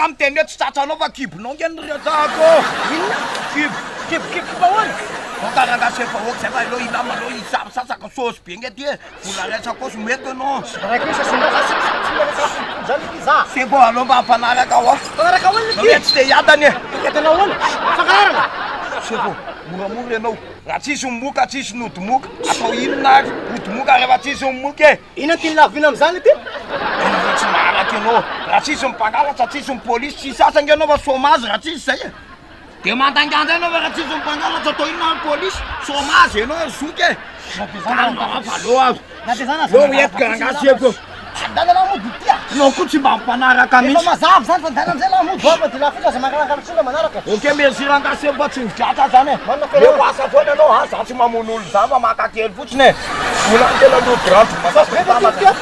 Za miteny hoe tsy tratranao fa kibonao nge no resahako ô! Inona? Kibo. Kibo kibo kibo ahoana? Donc rangahy sefo ok zay fa aleo hilamina aleo hisasasaka sôsy be nge ty e! Vola raisa kôsy mety enao. Raiko hoe sasina za tsy tsy mila resaka kolikoly zany akia za. Sefo aleo mba mifanaraka ao. Mifanaraka ahoana ty? Nao tsy te hiadana e! Hiadana ahoana? Mifanaraka? Sefo, moramora enao. Raha tsisy ny moka tsisy ny ody moka. Atao inona ary ody moka rehefa tsisy ny moka e? Inona no tian'i Lavina amin'izany ity? Tena hoe tsy maharaka ianao. Raha tsisy ny mpangalatra, tsisy ny polisy, tsisy asa ange ianao fa chômage raha tsisy izay e. Dia mandanganda ianao fa raha tsisy ny mpangalatra atao inona ny polisy? Chômage ianao ry zoky e. Calme fa aleo aho. Na dia zany aza Aleo entiko rangahy sefo eo. Andana lahy mody ity a! Ianao koa tsy mba mifanaraka Efa mihitsy. mazava zany fa andana amizay lahy mody fa dia lahy fotsiny aza mangarangara intsony raha manaraka. Ok merci rangahy sefo fa tsy midratra zany e. Manana fiarahana. Leo asa foana ianao a, za tsy mamono olona zany fa maka kely fotsiny e. Vola tena loha grande Saosy be ve ty ity a?